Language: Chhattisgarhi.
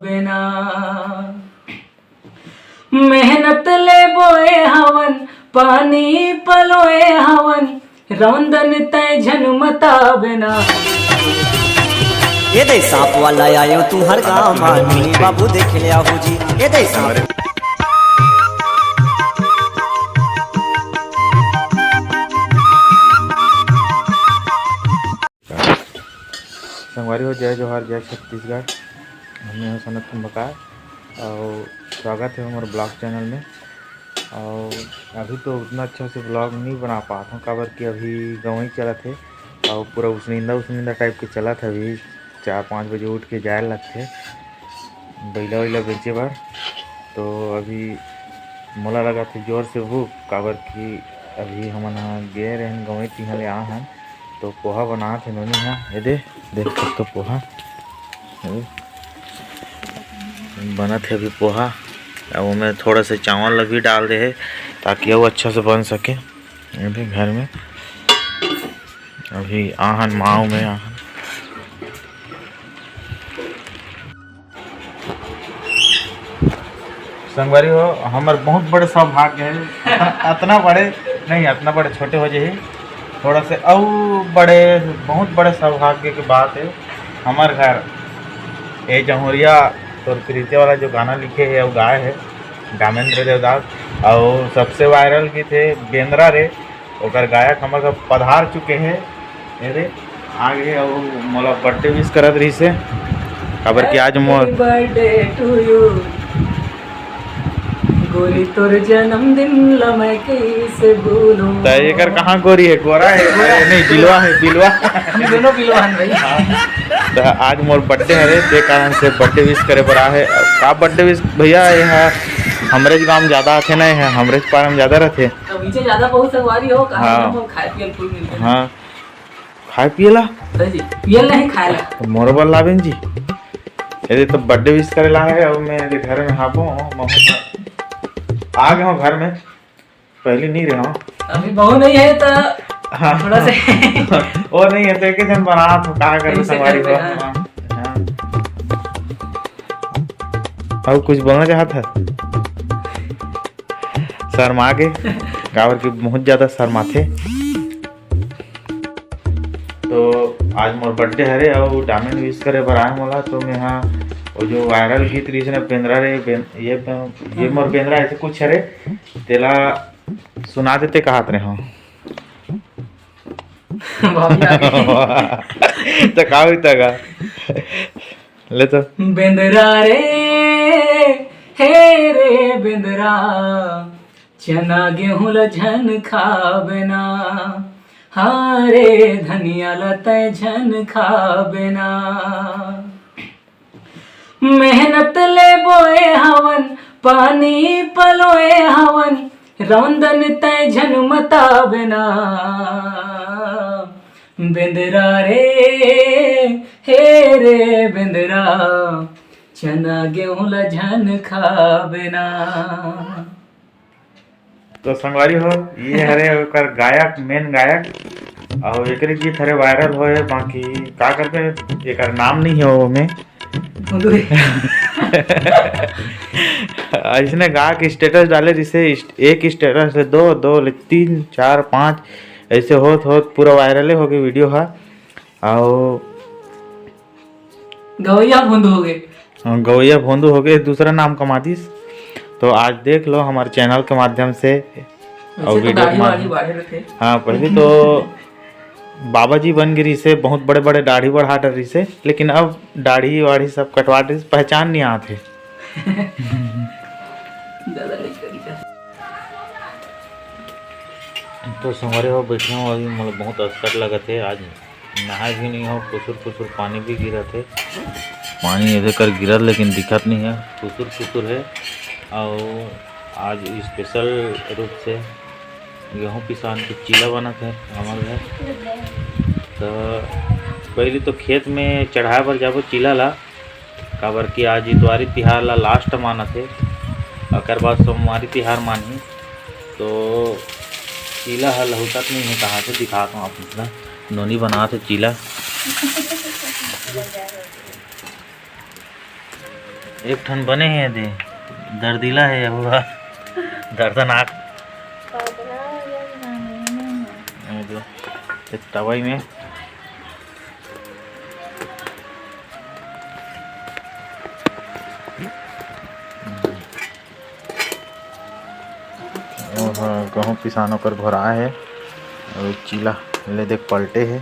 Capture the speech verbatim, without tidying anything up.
बेना। मेहनत ले बोए हवन, पानी पलोए हवन, रौंदन तय झन मता बेना। ए दे सांप वाला आयो तू हर गांव मा, मिनी बाबू देख ले आहू जी। ए दे सांप। संगवारी हो, जय जोहार, जय छत्तीसगढ़। हमें हो सनत कुंभकार और स्वागत है हमारे ब्लॉग चैनल में। और अभी तो उतना अच्छा से ब्लॉग नहीं बना पाता हूँ, काबर कि अभी गंवई चलत है और पूरा उसनिंदा उसनिंदा टाइप के चलत है। अभी चार पाँच बजे उठ के जाए लगथे बइला वइला बेचे बर। तो अभी मोला लगत हे जोर से भूख, काबर कि अभी हमन ह गे रहेन गंवई, तिहां ले आ हन। तो पोहा बनात हे नोनी ह, ये दे देख सकथो पोहा, ये बनत हे अभी पोहा। अब ओमे थोड़ा सा चावल ला भी डाल दे हे, ताकि अउ अच्छा से बन सके। ये दे घर में अभी आहन माव में आहन। संगवारी हो, हमर बहुत बड़े सौभाग्य है। अतना बड़े नहीं, अतना बड़े, छोटे हो जाही थोड़ा से, अउ बड़े, बहुत बड़े सौभाग्य के बात है। हमर घर ए जहुरिया तोर प्रीति वाला जो गाना लिखे है, अउ गाए है दामेंद्र देवदास, अउ सबसे वायरल गीत है बेंदरा रे, ओकर गायक हमर घर पधार चुके हैं। ये दे, आ गे अउ मोला बर्थडे विश करत रहिस हे, काबर कि आज मोर बर्थडे टू यू। गोरी तोर जन्मदिन ला मैं कैसे भूलूं। त एकर कहाँ गोरी है, गोरा है? अरे नहीं, बिलवा है, बिलवा। हम दोनों बिलवा हन भाई। त आज मोर बर्थडे हरे, ते कारण से बर्थडे विश करे बर आ है। का बर्थडे विश भैया, ये हा हमरेच गांव में ज्यादा आथे ना, ये हा हमरेच पारा में ज्यादा रहथे। तो नीचे ज्यादा बहुत संगवारी हो, कहाँ हाँ। हम खाए पिए फूल मिलते हैं। हाँ, खाए पिए ला सही जी, पियल नहीं खाए ला। तो मोर बर लाबेन जी। यदि तो बर्थडे विश करे ला है, अब मैं यदि घर में हापो, मैं आ गए हूँ घर में, पहले नहीं रहा हूँ। अभी बहू नहीं है तो हाँ। थोड़ा से और नहीं है तो एक जन बना तो कहा कर कैसे संगवारी करबे, हो। हाँ। हाँ। और कुछ बोलना चाहत है? शर्मा के, काबर के बहुत ज्यादा शर्माथे। तो आज मोर बर्थडे हरे अउ डायमंड विश करे बर आए मोला, तो मैं हा वो जो वायरल गीत रहिस ना, बेंदरा रे बेन-, ये बेन-, ये मोर बेंदरा ऐसे कुछ हरे, तेला सुना देते कहत रहे हो। भाभी आ गई। तो का होता गा? ले तो। बेंदरा रे, हे रे बेंदरा, चना गेहूं ला झन खाबे ना, हाँ रे धनिया ला तय झन खाबे ना। मेहनत ले बोए हवन, पानी पलोए हवन, रौंदन तय झन मताबे ना। बेंदरा रे, हे रे बेंदरा, चना गेहूं ला झन खाबे ना। तो संगवारी हो, ये हरे ओकर गायक, मेन गायक, और एकरे गीत हरे वायरल होए, बाकी का करबे, एकर नाम नहीं है वो में। ऐसने गा के स्टेटस डाले, जैसे एक स्टेटस से दो, दो ले तीन, चार, पाँच, ऐसे होत होत पूरा वायरले हो गए वीडियो हा। और गवैया भोंदू हो गए। हाँ, गवैया भोंदू हो गए, दूसरा नाम कमा दिस। तो आज देख लो हमारे चैनल के माध्यम से। और वैसे तो वीडियो दाढ़ी कमा वाढ़ी बाढ़े रहते। हाँ, पहले तो बाबा जी बन गए रहिसे, बहुत बड़े बड़े दाढ़ी बढ़ा डर रहिसे, लेकिन अब दाढ़ी वाढ़ी सब कटवा डरिस, पहचान नहीं आते। ज्यादा नहीं करी का। तो संगवारी हो, बैठे हो, अभी मोला बहुत असकट लगत है। आज नहाए भी नहीं हो, कुसुर कुसुर पानी भी गिरत है। पानी एदे कर गिरत लेकिन दिखत नहीं है, कुसुर कुसुर है। और आज स्पेशल रूप से गेहूं पिसान के चीला बनत है हमारे घर। तो पहले तो खेत में चढ़ाए बर जाबो चीला ला, काबर कि आज इतवारी तिहार ला लास्ट मानत हे, ओकर बाद सोमवारी तिहार मानही। तो चीला ह लहुटत नहीं है, कहाँ से दिखात हूँ आप, मतलब नोनी बनात हे चीला। एक ठन बने हे दे, दर्दीला हे वो ह, दर्दनाक। ये दे, ये तवई में। ओह, गहूँ पिसान ओकर भोराए हे, अउ चीला ले देख पलटे हे।